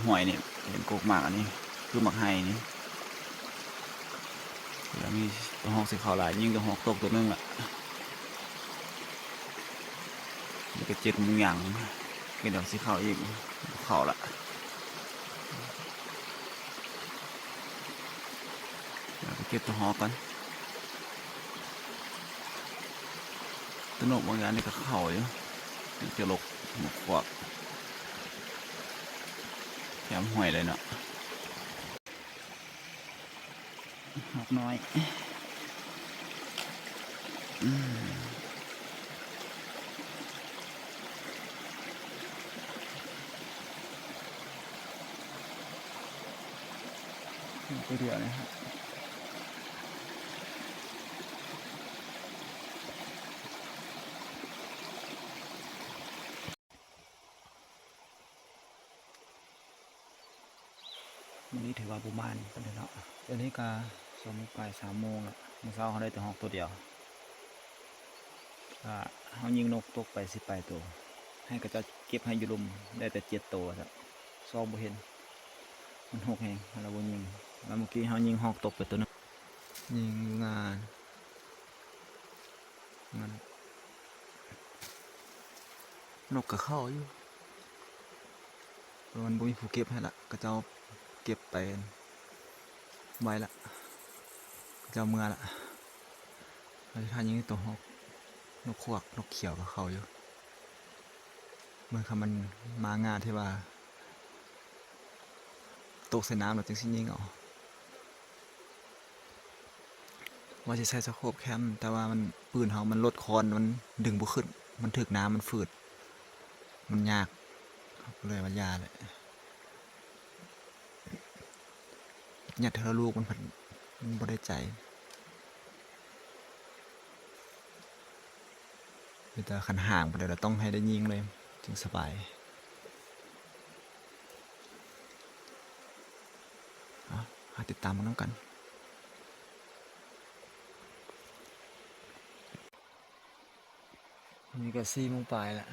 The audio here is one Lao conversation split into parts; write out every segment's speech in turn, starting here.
ຫ້ວຍນີ້ ເຫັນກົກໝາກອັນນີ້ ຄືໝາກໄຮ່ນີ້ ແລ້ວມີຕົວຮອກຊິເຂົ້າຫຼາຍ ຍິງຕົວຮອກຕົກຕົວໜຶ່ງລະ ນີ້ກໍເຈັດໂມງຫຍັງ ຄິດວ່າຊິເຂົ້າອີກ ບໍ່ເຂົ້າລະ ແລ້ວໄປເກັບຕົວຮອກກ່ອນ. ຕົວນົກບາງຢ່າງນີ້ກໍເຂົ້າຢູ່ ນີ້ຈະລົກຫົວຂວາກ ແຄມຫ້ວຍເລີຍເນາະ ຮອກນ້ອຍ ອືມ ຕົວດຽວນີ້ ມື້ນີ້ຖືວ່າບໍ່ໝານປານໃດເນາະ ດຽວນີ້ກະສອງໂມງປາຍ ສາມໂມງລະ ມື້ເຊົ້າເຮົາໄດ້ແຕ່ຮອກຕົວດຽວ ກະເຮົາຍິງນົກຕົກໄປສິບປາຍໂຕ ໃຫ້ເຂົາເຈົ້າເກັບໃຫ້ຢູ່ລຸ່ມ ໄດ້ແຕ່ເຈັດໂຕວ່າຊັ້ນ ຊອກບໍ່ເຫັນ ມັນຮົກແຮງ ເຮົາລະບໍ່ຍິງ ແລ້ວມື້ກີ້ເຮົາຍິງຮອກຕົກໄປໂຕໜຶ່ງ ຍິງຢູ່ງາ ງາ ນົກກໍເຂົ້າຢູ່ ແຕ່ມັນບໍ່ມີຜູ້ເກັບໃຫ້ລະ ເຂົາເຈົ້າເກັບໄປໄວລະ ເຂົາເຈົ້າເມືອລະ ເຮົາຊິຖ້າຍິງໂຕຮອກ ນົກຂວາກ ນົກຂຽວກໍເຂົ້າຢູ່ ເບິ່ງ ຄັນມັນມາງາທີ່ວ່າຕົກໃສ່ນ້ຳແລ້ວຈຶ່ງຊິຍິງເອົາ. ວ່າຊິໃສ່ສະໂຄບແຄມ ແຕ່ວ່າມັນ ປືນເຮົາມັນລົດຄອນ ມັນດຶງບໍ່ຂຶ້ນ ມັນຖືກນ້ຳ ມັນຝືດ ມັນຍາກ ເຮົາກໍເລີຍວ່າຢ່າແຫຼະ ຍັດເທື່ອລະລູກມັນພັດ ມັນບໍ່ໄດ້ໃຈ. ມີແຕ່ຄັນຫ່າງປານໃດລະຕ້ອງໃຫ້ໄດ້ຍິງເລີຍ ຈຶ່ງສະບາຍ. ເອົາ ຫາຕິດຕາມເບິ່ງນຳກັນ. ນີ້ກໍສີ່ໂມງປາຍລະ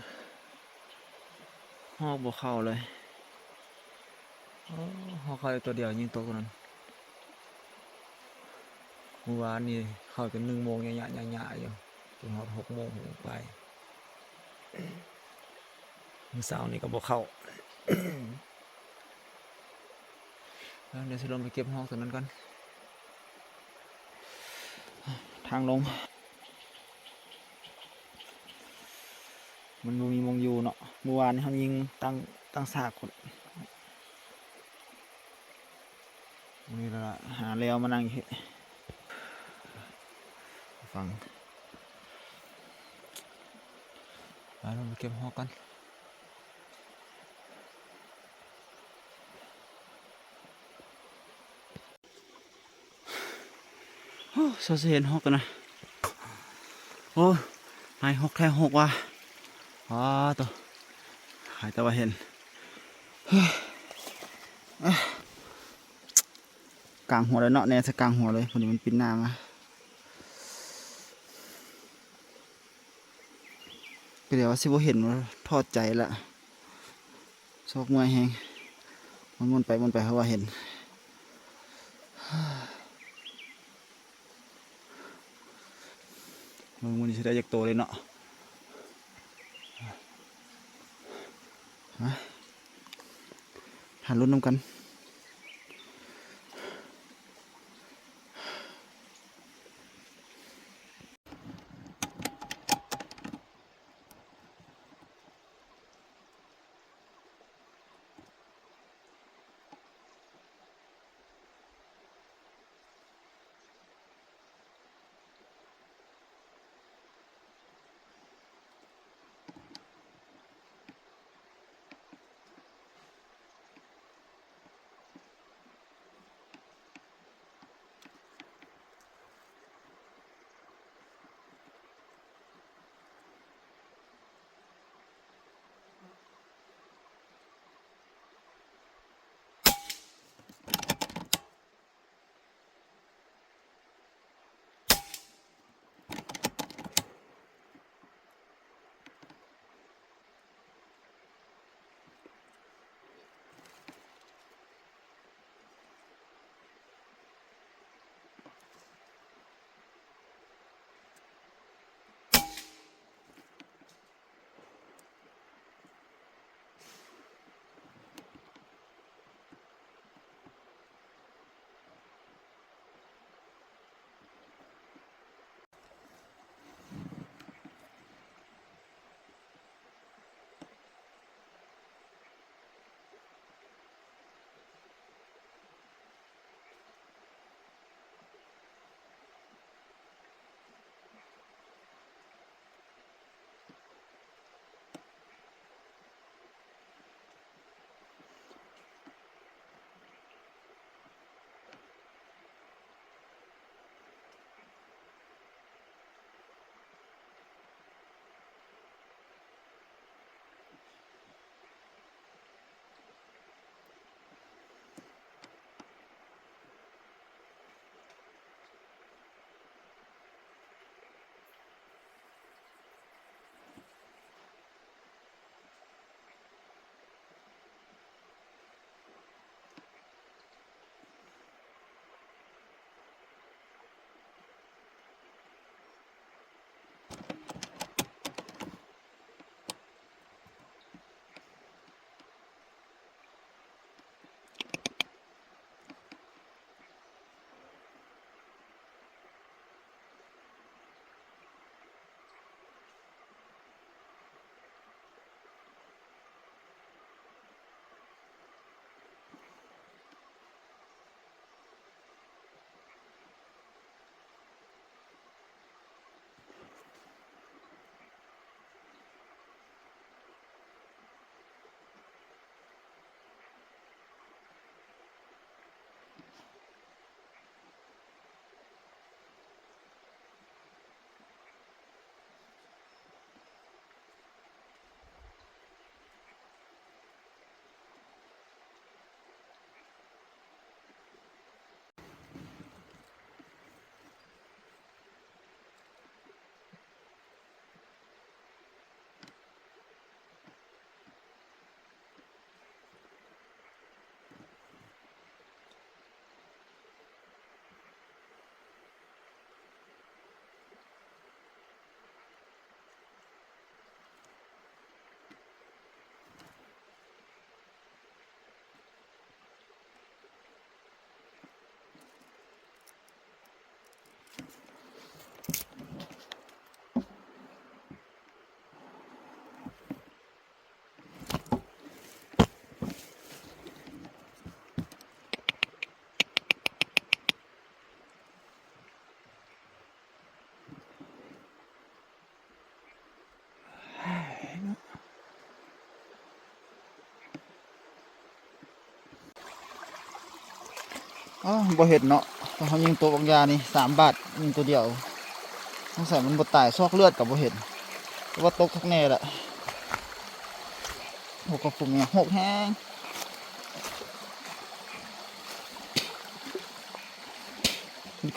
ຮອກບໍ່ເຂົ້າເລີຍ. ໂອ້ ຮອກເຂົ້າຢູ່ຕົວດຽວ ຍິງຕົກຕົວນັ້ນ. ມື້ວານນີ້ເຂົ້າຈົນໜຶ່ງໂມງຍະໆໆຢູ່ ຈົນຮອດຫົກໂມງ ຫົກໂມງປາຍ. ມື້ເຊົ້ານີ້ກໍບໍ່ເຂົ້າ. ເອີ ດຽວຊິລົງໄປເກັບຮອກຕົວນັ້ນກ່ອນ. ທາງລົງ ມັນບໍ່ມີໝ່ອງຢູ່ເນາະ. ມື້ວານນີ້ເຮົາຍິງຕັ້ງ ຕັ້ງສາກພຸ້ນ. ມື້ນີ້ລະຫາແລ້ວມານັ່ງຢູ່ພີ້ ຟັງ. ໄປ ລົງໄປເກັບຮອກກ່ອນ. ໂອ້ ສາວຊິເຫັນຮອກກັນນະ. ໂອ້ ນາຍ ຮອກແທ້ຮອກວ່າ. ອ້າໂຕ ຫາຍແຕ່ວ່າເຫັນ. ກາງຫົວເລີຍເນາະ ແນໃສ່ກາງຫົວເລີຍ. ພໍດີມັນປິ່ນໜ້າມາ ກໍດຽວວ່າຊິບໍ່ເຫັນ ຖອດໃຈລະ. ຊອກເມື່ອຍແຮງ ມັນໝຸນໄປໝຸນໄປ ເຮົາວ່າເຫັນ. ເບິ່ງມື້ນີ້ຊິໄດ້ຈັກໂຕເລີຍເນາະ. ມາ ຖ້າລຸ້ນນຳກັນ. ອ້າ ບໍ່ເຫັນເນາະ. ເຮົາຍິງຕົວບັກຢ່ານີ້ສາມບາດ ຍິງຕົວດຽວ ສົງໄສມັນບໍ່ຕາຍ ຊອກເລືອດກໍບໍ່ເຫັນ ແຕ່ວ່າຕົກຄັກແນ່ແຫຼະ. ໂອ້ ກະຟຸງນີ້ໂຮກແຮງ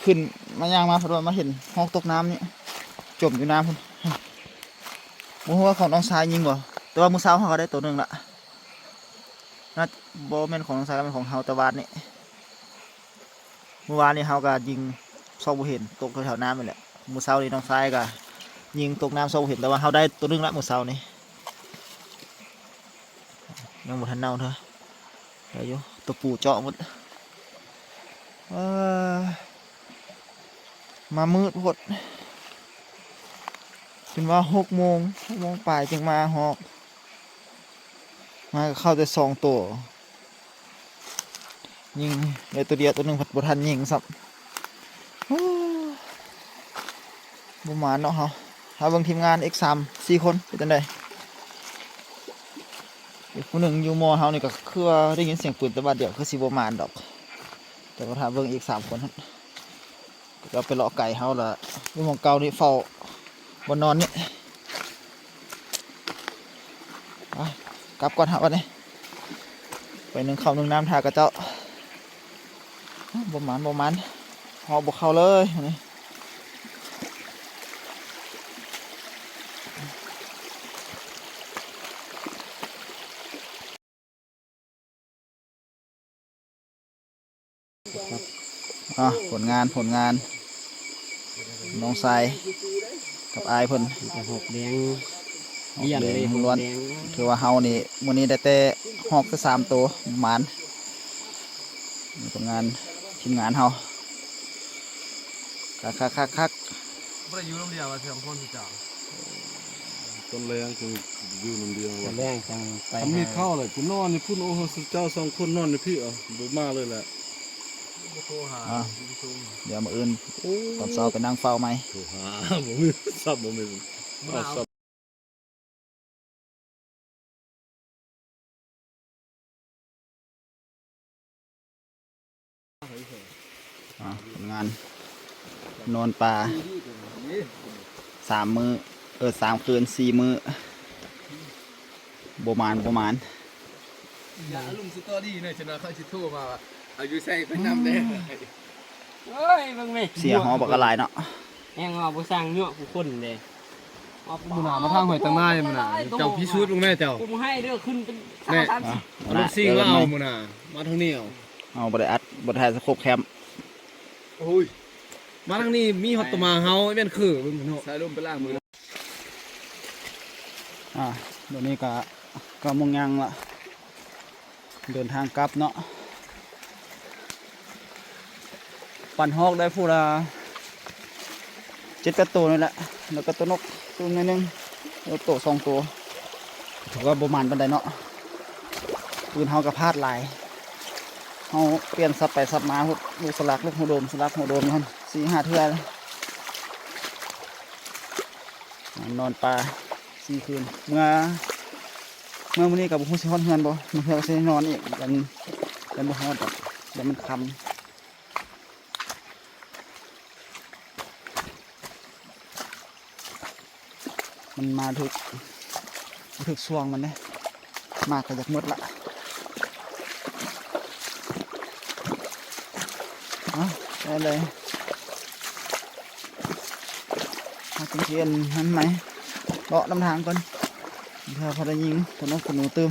ຂຶ້ນມາ ຍ່າງມາ ເພິ່ນວ່າມາເຫັນຮອກຕົກນ້ຳນີ້ ຈົມຢູ່ນ້ຳພຸ້ນ. ບໍ່ຮູ້ວ່າຂອງນ້ອງຊາຍຍິງບໍ່ ແຕ່ວ່າມື້ເຊົ້າເຮົາກໍໄດ້ຕົວໜຶ່ງລະ. ໜ້າ ບໍ່ແມ່ນຂອງນ້ອງຊາຍ ແມ່ນຂອງເຮົາແຕ່ວານນີ້. ມື້ວານນີ້ເຮົາກໍຍິງຊອກບໍ່ເຫັນ ຕົກແຖວໆນ້ຳນີ້ແຫຼະ. ມື້ເຊົ້ານີ້ນ້ອງຊາຍກໍຍິງຕົກນ້ຳຊອກບໍ່ເຫັນ ແຕ່ວ່າເຮົາໄດ້ຕົວໜຶ່ງລະມື້ເຊົ້ານີ້. ຍັງບໍ່ທັນເນົ່າເທື່ອ ໄດ້ຢູ່ ຕົວປູເຈາະໝົດ. ເອີ ມາມືດໂພດ ເພິ່ນວ່າຫົກໂມງ ຫົກໂມງປາຍຈຶ່ງມາຮອກ ມາກໍເຂົ້າແຕ່ສອງໂຕ ຍິງໄດ້ໂຕດຽວ ໂຕໜຶ່ງພັດບໍ່ທັນຍິງຊ້ຳ. ໂອ້ ບໍ່ໝານເນາະເຮົາ. ຖ້າເບິ່ງທີມງານອີກສາມສີ່ຄົນເປັນຈັ່ງໃດ? ອີກຜູ້ໜຶ່ງຢູ່ມໍເຮົານີ້ກໍຄືວ່າໄດ້ຍິນສຽງປືນແຕ່ບາດດຽວ ຄືຊິບໍ່ໝານດອກ. ແຕ່ວ່າຖ້າເບິ່ງອີກສາມຄົນ ເຂົາເຈົ້າໄປເລາະໄກເຮົາລະ ຢູ່ໝ່ອງເກົ່ານີ້ເຝົ້າບ່ອນນອນນີ້. ໄປ ກັບກ່ອນເຮົາບັດນີ້ ໄປໜຶ້ງເຂົ້າໜຶ້ງນ້ຳຖ້າເຂົາເຈົ້າ. ບໍ່ໝານ ບໍ່ໝານ ເຮົາບໍ່ເຂົ້າເລີຍມື້ນີ້. ອ່ະ ຜົນງານ ຜົນງານ ນ້ອງຊາຍກັບອ້າຍເພິ່ນ ມີແຕ່ຮອກແດງ ຮອກແດງລ້ວນ. ຖືວ່າເຮົານີ້ມື້ນີ້ໄດ້ແຕ່ຮອກແຕ່ສາມໂຕ ໝານ. ຜົນງານທີມງານເຮົາ ຄັກໆໆໆ. ບໍ່ໄດ້ຢູ່ນຳດຽວວ່າສອງຄົນເຈົ້າ. ຕອນແລງຈຶ່ງຢູ່ນຳດຽວ ຕອນແລງຈັ່ງໄປ ຄັນມີເຂົ້າແຫຼະ ກູນອນຢູ່ພຸ້ນ. ໂອ້ ເຈົ້າສອງຄົນນອນຢູ່ພີ້ ເອົາ ບໍ່ມາເລີຍແຫຼະ. ບໍ່ໂທຫາ ອ່າ ດຽວມື້ອື່ນ ໂອ້ ຕອນເຊົ້າໄປນັ່ງເຝົ້າໃໝ່. ໂທຫາ ບໍ່ມີ ສັບ ບໍ່ມີ ເອົາສັບ. ອ່າ ຜົນງານ ນອນປ່າສາມມື້ ເອີ ສາມຄືນສີ່ມື້ ບໍ່ໝານ ບໍ່ໝານ. ຢ່າລົງສະຕໍຣີເນາະ ຊັ້ນເຂົາຊິໂທມາວ່າ ເອົາຢູ່ໃສໄປນຳແດ່. ເອີຍ ເບິ່ງແມະ ເສຍຫໍບັກຫຼາຍເນາະ. ແຮງວ່າບໍ່ຊ່າງເຍາະຜູ້ຄົນເດ້. ມື້ໜ້າມາທາງຫ້ວຍຕັງນາຍ ມື້ໜ້າເຈົ້າພິສູດເບິ່ງແມ່ເຈົ້າ. ກູບໍ່ໃຫ້ເດີ ຂຶ້ນເປັນຊາວສາມສິບ ລົດຊິງລາວມື້ໜ້າ ມາທາງນີ້ເອົາ. ເຮົາບໍ່ໄດ້ອັດ ບໍ່ໄດ້ຖ່າຍສະໂຄບແຄມ. ໂອ້ຍ ມາທາງນີ້ມີຮອດຕະໝາເຮົາ ແມ່ນຄືເບິ່ງເນາະ. ສາຍລົມໄປລ້າງມື. ອ່າ ດຽວນີ້ກະເກົ້າໂມງຍ່າງລະ ເດີນທາງກັບເນາະ. ປັ່ນຮອກໄດ້ຜູ້ລະເຈັດແປດໂຕນີ້ແຫຼະ ແລ້ວກໍໂຕນົກໂຕໜ້ອຍໜຶ່ງ ໂຕສອງໂຕ. ຖືວ່າບໍ່ໝານປານໃດເນາະ ປືນເຮົາກໍພາດຫຼາຍ. ເຮົາປ່ຽນສັບໄປສັບມາ ລູກສະຫຼັກ ລູກຫົວໂດມ ສະຫຼັກຫົວໂດມຢູ່ຫັ້ນສີ່ຫ້າເທື່ອແລ້ວ. ນອນປ່າສີ່ຄືນ ເມື່ອ ເມື່ອມື້ນີ້ກໍບໍ່ຮູ້ຊິຮອດເຮືອນບໍ່ ບາງເທື່ອກໍຊິໄດ້ນອນອີກ ຢ້ານ ຢ້ານບໍ່ຮອດດອກ ຢ້ານມັນຄ່ຳ. ມັນມາຖືກ ຖືກຊ່ວງມັນເດ້ ໝາກກໍຢາກໝົດລະ. ເອົາ ໄປເລີຍ ຫາກິນເທື່ອນັ້ນໃໝ່ ເລາະນຳທາງກ່ອນ ເພື່ອພໍໄດ້ຍິງຕົວນົກຕົວໜູຕື່ມ.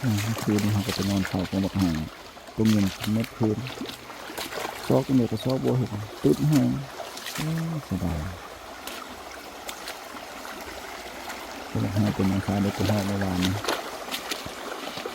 ອືມ ຄືນນີ້ເຮົາກໍໄປນອນເຝົ້າກົງບັກຫ່າ ຕົງເງິນໝົດຄືນ ຊອກຈັ່ງໃດກໍຊອກບໍ່ເຫັນ ຕຶບແຮງ. ໂອ້ ເສຍດາຍ ຕົວບັກຫ່າຕົວນັ້ນຂາຍໄດ້ແຕ່ຮອດເມື່ອວານນີ້.